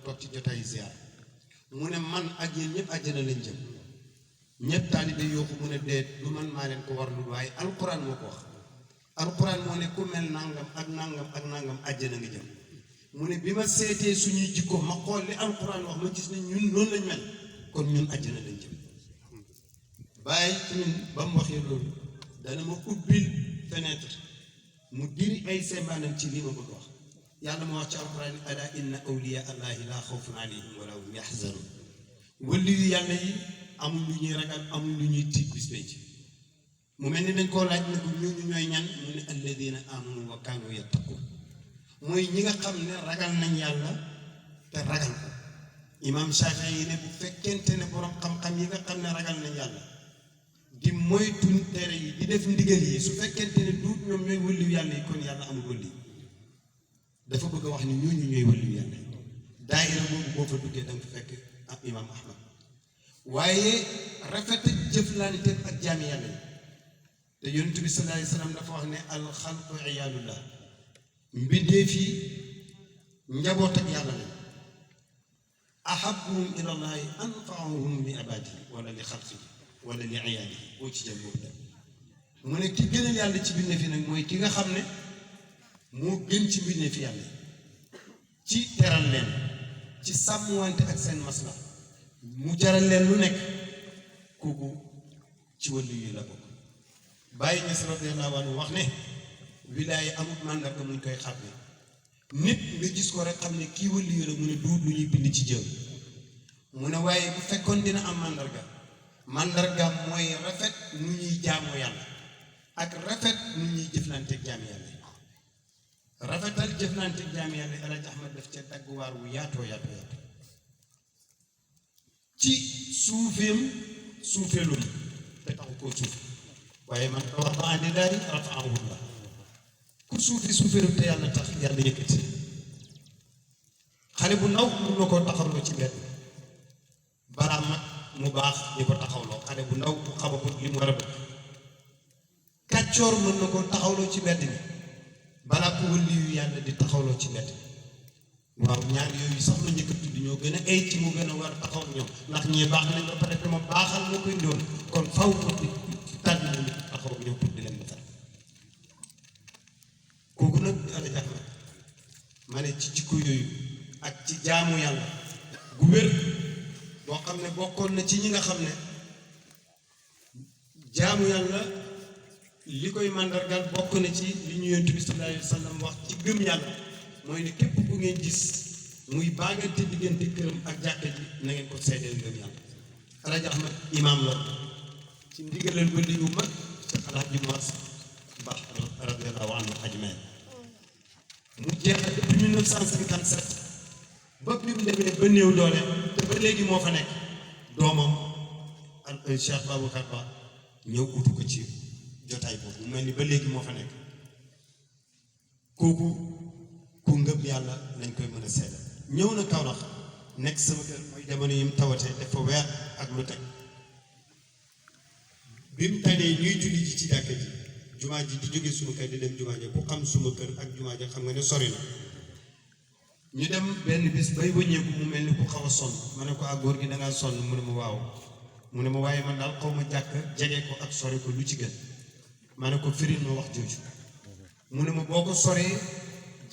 toog ci jotaay ziar mu ne man ak yéen ñëpp àjjana lañ jëm ñëpp taalibe yooxu mu ne déet du man maa leen ko warlu waaye alquran moo ko wax alquran moo ne ku mel nangam ak nangam ak nangam àjjana nga jëm mu ne bi ma seetee suñuy jikko ma xool li alquran wax ma gis ne ñun noonu lañ mel kon ñun àjjana lañ jëm bàyyi ñun ba mu waxee loolu dana ma ubbil fenêtre mu diri ay sembaanam ci lii ma bëgg wax yàlla ma wax ci alquran ala inna awliya allahi la xawfun alayhim wala hum yaxzanun wëlli yu yàlla yi amul lu ñuy ragal amul lu ñuy tiit bis penc mu mel ni dañ koo laaj ne ko ñooñu ñooy ñan mu ne alladina amanu wa kaanu yattaqun mooy ñi nga xam ne ragal nañ yàlla te ragal ko imam Shafii yi ne bu fekkente ne borom xam-xam yi nga xam ne ragal nañ yàlla di moytu tere yi di def ndigal yi su fekkente ne duut ñoom ñooy wëlliw yàlla yi kon yàlla amul wëlli dafa bëgg a wax ni ñooñu ñooy wëlliw yàlla yi daayira boobu boo fa duggee da nga fa fekk ak imam Ahmad waaye rafet jëflante ak jaami yàlla yi te yonent bi sallallahu alayhi wa sallam dafa wax ne alxalqu iyaalullah mbindeef yi njaboot ak yàlla lañ ahabuhum ilallahi anfaahum li ibadihi wala li xalqihi wala li iyaalihi boo ci jëm boobu dem mu ne ki gënal yàlla ci mbindeef yi nag mooy ki nga xam ne moo gën ci mbindeef yàlla ci teral leen ci sàmmwante ak seen masla mu jaral leen lu nekk kooku ci wàllu yi la bokk bàyyi ñes radiyallahu anhu wax ne wilaaya amut màndarga muñ koy xàmme nit nga gis ko rek xam ne kii wàllu yi la mu ne duut lu ñuy bind ci jëm mu ne waaye bu fekkoon dina am màndarga mooy rafet nu ñuy jaamoo yàlla ak rafet nu ñuy jëflanteeg jaami yàlla rafetal jëflanteeg jaami yàlla El Hadj Ahmad daf ca dagg waar wu yaatoo ci suufeelum te taxu koo suuf waaye man ko wax ba andi daari rafaahullah ku suufeelum te yàlla tax yàlla yëkkati xale bu ndaw mun na koo taxawloo ci mbedd balaa mag mu baax ñu ko taxawloo xale bu ndaw bu xamagut li mu war a bëgg kàccoor mën na koo taxawloo ci mbedd mi balaa ko wëlliyu yàlla di taxawloo ci mbedd waaw ñaar yooyu sax la njëkk a tudd ñoo gën a ay ci mu gën a war a taxaw ñoom ndax ñii baax nañ ba pare dama baaxal moo koy doon kon faw ma di tànn nañu taxaw ñoom pour di leen defar kooku nag ala jax ma ne ci jikko yooyu ak ci jaamu yàlla gu wér boo xam ne bokkoon na ci ñi nga xam ne jaamu yàlla li koy màndargal bokk na ci li ñu yonent bi sallallahu alayhi wa sallam wax ci gëm yàlla mooy ne képp bu ngeen gis muy baagante diggante këram ak jàkka ji na ngeen ko seedeel ngëm yàlla Alaaji Ahmad imaam la ci ndigalal ba li yu mag ci xalaat ji mas baax radiyallahu anhu ajmain mu jeexal depuis 1957 ba bi mu demee ba néew doole te ba léegi moo fa nekk doomam ak Cheikh Babacar Ba ñëw utu ko ci jotaay boobu mu mel ni ba léegi moo fa nekk kooku ku ngëm yàlla lañ koy mën a seedal ñëw na Kaolack nekk sama kër mooy jamono yi mu tawatee dafa weer ak lu teg bi mu tanee ñuy julli ji ci jàkka ji jumaa ji di jóge suma kër di dem jumaa ji ku xam suma kër ak jumaa ji xam nga ne sori na ñu dem benn bis bay wëññeeku mu mel ni ku xaw a sonn ma ne ko ak góor gi dangaa sonn mu ne ma waaw mu ne ma waaye man daal xaw ma jàkk jege ko ak sori ko lu ci gën ma ne ko firil ma wax jooju mu ne ma boo ko soree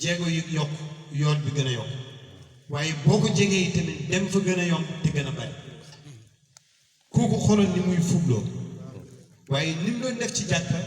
jéego yi yokk yoon bi gën a yokk waaye boo ko jegee tamit dem fa gën a yokk di gën a bari kooku xoolal ni muy fugloo waaye ni mu doon def ci jàkka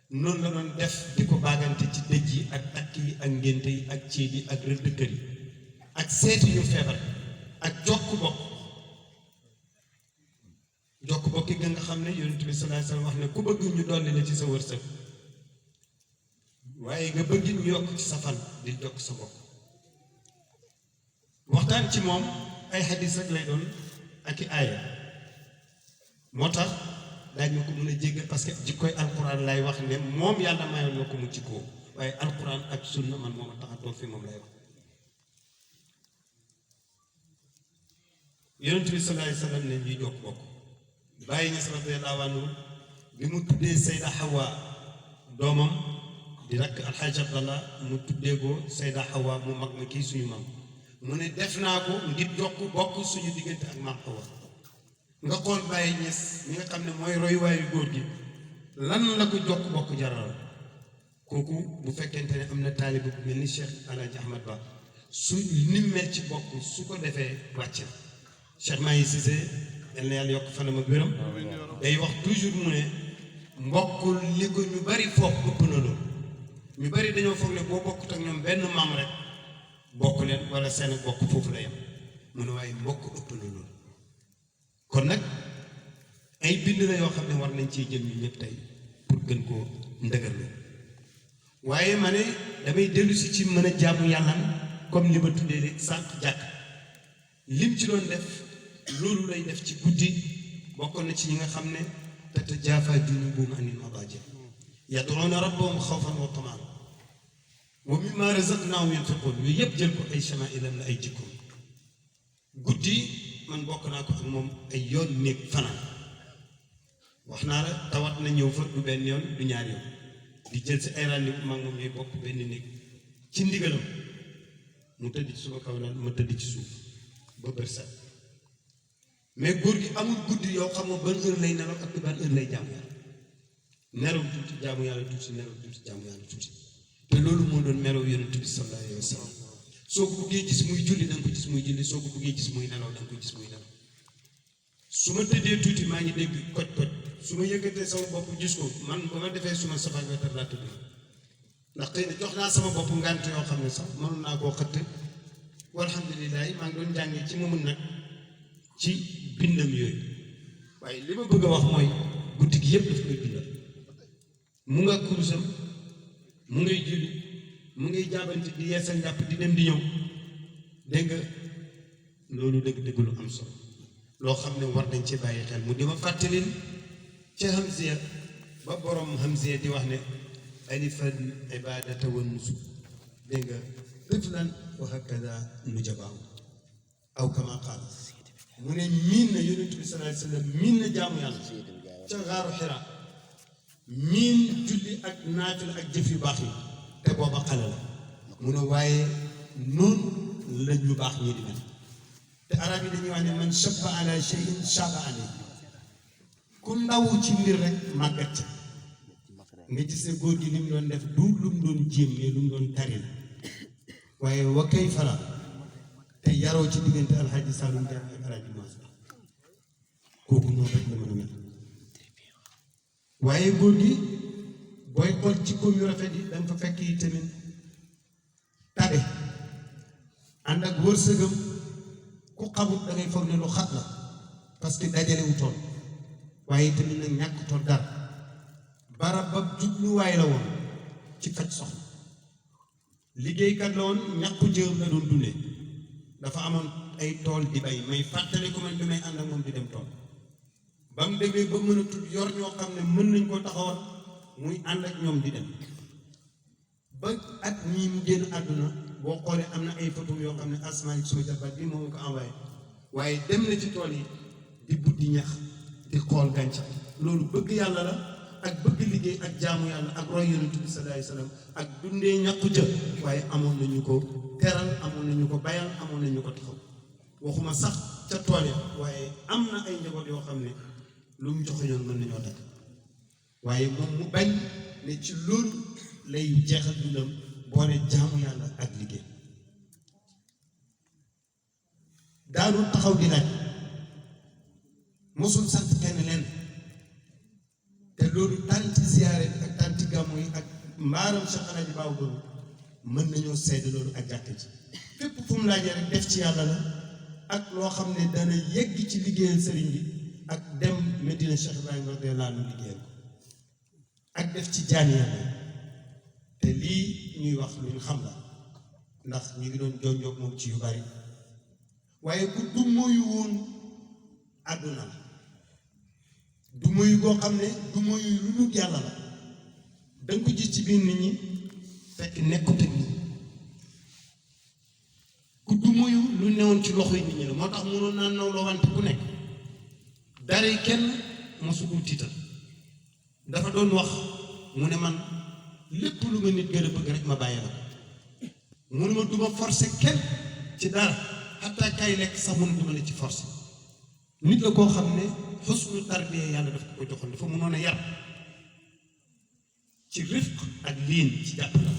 noonu la doon def di ko baagante ci dëj yi ak takk yi ak ngénte yi ak ciit yi ak rëdd kër yi ak seeti ñu feebar ak jokk bokk yi nga xam ne yonent bi sallallahu alayhi wasallam wax ne ku bëgg ñu dolli la ci sa wërsëg waaye nga bëgg ñu yokk ci sa fan di jokk sa bopp waxtaan ci moom ay xadis rek lay doon ak i aaya moo tax daañu ko mën a jéggal parce que jikkoy alquran lay wax ne moom yàlla mayoon na ko mu jikkoo waaye alquran ak sunna man moom a tax a toog fi moom lay wax yonent bi sallallahu alayhi wasallam ne ñuy jokk bokk bàyyi ñes radiyallahu anhu bi mu tuddee Sayda Hawa doomam di rakk alxaaj Abdallah mu tuddee ko Sayda Hawa mu mag ma kii suñu mam mu ne def naa ko ngir jokk bokk suñu diggante ak maam Awa nga xool Baye Niass mi nga xam ne mooy royuwaayu góor gi lan la ko jokk bokk jaral kooku bu fekkente ne am na taalibe bu mel ni Cheikh Alhaji Ahmad Ba su ni mel ci bokk su ko defee wàcc na Cheikh Mahi Cissé yal na yàlla yokk fanam ak wéram day wax toujours mu ne mbokkul li ko ñu bari foofu ëpp na loolu ñu bari dañoo foog ne boo bokkut ak ñoom benn maam rek bokk leen wala seen bokk foofu la yem mu ne waaye mbokk ëpp na loolu kon nag ay bind la yoo xam ne war nañ ciy jëm ñu ñëpp tey pour gën koo ndëgër la waaye ma ne damay dellu si ci mën a jaamu yàlla comme li ma tuddee rek sànq jàkk lim ci doon def loolu lay def ci guddi bokkoon na ci ñi nga xam ne tatajaafa junubuhum anil madaaji yad'uuna rabbahum xawfan wa tamaan wa mimmaa razaqnaahum yunfiquun yooyu yëpp jël ko ay chamailam la ay jikko guddi man bokk naa ko ak moom ay yoon néeg fanaan wax naa la tawat na ñëw fa du benn yoon du ñaar yoon di jël si ay rendez-vous mag moom ñooy bokk benn néeg ci ndigalam mu tëdd ci suma kaw naan ma tëdd ci suuf ba bër set mais góor gi amul guddi yow xam nga ban heure lay nelaw ak ban heure lay jaamu yàlla nelaw tuuti jaamu yàlla tuuti nelaw tuuti jaamu yàlla tuuti te loolu moo doon melaw yonent bi sallallahu alayhi wa sallam soo ko buggee gis muy julli da nga ko gis muy julli soo ko buggee gis muy nelaw da nga ko gis muy nelaw su ma tëddee tuuti maa ngi dégg koj-koj su ma yëkkatee sama bopp gis ko man ba ma defee suma safar wetar laa tëdd ndax xëy na jox naa sama bopp ngànt yoo xam ne sax mënoon naa koo xëtt walhamdulilah maa ngi doon jàngee ci moomun nag ci bindam yooyu waaye li ma bëgg a wax mooy guddi gi yëpp daf koy bindal mu nga kurusam mu ngay julli mu ngay jaabante di yeesal njàpp di dem di ñëw dégg nga loolu dëgg-dëgg lu am solo loo xam ne war nañ ci bàyyi xel mu di ma fàttalin ca Hamziya ba borom Hamziya di wax ne alifan ibadata wa nusuk dégg nga tiflan wa hakada nujabaaw aw kama qaala mu ne miin na yonent bi sallallahu alayhi wa sallam miin na jaamu yàlla ca xaaru Xira miin julli ak naafila ak jëf yu baax yi te booba xale la mu ne waaye noonu la ñu baax ñi di mel te arab yi dañuy wax ne man shabba ala shay'in shaba alayhi ku ndaw ci mbir rek màggat ca nga gis ne góor gi li mu doon def du lu mu doon jéem mais lu mu doon tari la waaye wa kay fala te yaroo ci diggante alxaaji Saalum Diagne ak alxaaji Mansour kooku noonu rek la mën a mel waaye góor gi booy xool ci koom yu rafet yi danga fa fekk yi tamit tabe ànd ak wërsëgam ku xamut da ngay foog ne lu xat la parce que dajale wutoon waaye tamit nag ñàkkutoon dara barab ba jubluwaay la woon ci faj soxla liggéeykat la woon ñàkku jëw la doon dundee dafa amoon ay tool di bay may fàttali ko man bi may ànd ak moom di dem tool ba mu demee ba mën a tudd yor ñoo xam ne mën nañ koo taxawal muy ànd ak ñoom di dem ba at ñii mu génn àdduna boo xoolee am na ay photo yoo xam ne asmaan suma jarbaat bi moom ko envoyé waaye dem na ci tool yi di buddi ñax di xool gàncax loolu bëgg yàlla la ak bëgg liggéey ak jaamu yàlla ak roy yonent bi sallallahu alayhi wasallam ak dundee ñàkku jë waaye amoon nañu ko teral amoon nañu ko bayal amoon nañu ko taxaw waxuma sax ca tool ya waaye am na ay njaboot yoo xam ne lu mu joxe yoon mën nañoo dagg waaye moom mu bañ ne ci loolu lay jeexal dundam boole jaamu yàlla ak liggéey daanu taxaw di laaj mosul sant kenn leen te loolu tànti ziyaare bi ak tànti gàmmu yi ak mbaaram Cheikh Alaaji Baaw doon mën nañoo seede loolu ak jàkk ji fépp fu mu laajee rek def ci yàlla la ak loo xam ne dana yegg ci liggéeyal sëriñ bi ak dem Medina Cheikh Ibrahima radiyallaahu anhu liggéeyal ko ak def ci jaani yàlla te lii ñuy wax lu ñu xam la ndax ñu ngi doon jonjoog moom ci yu bari waaye ku du moyu woon àdduna la du moyu goo xam ne du moyu lu dul yàlla la danga ko gis ci biir nit ñi fekk nekkut ak nit ñi ku du moyu lu newoon ci loxo yi nit ñi la moo tax mënoon naa nawloo wante ku nekk dara kenn mosu ko tiital dafa doon wax mu ne man lépp lu ma nit gën a bëgg rek ma bàyyi la ko mu ne ma duma forcer kenn ci dara xataa kay lekk sax mënu duma ne ci force nit la koo xam ne xusnu tarbiya yàlla daf ko joxoon dafa mënoon a yar ci rifq ak liin ci jàpp la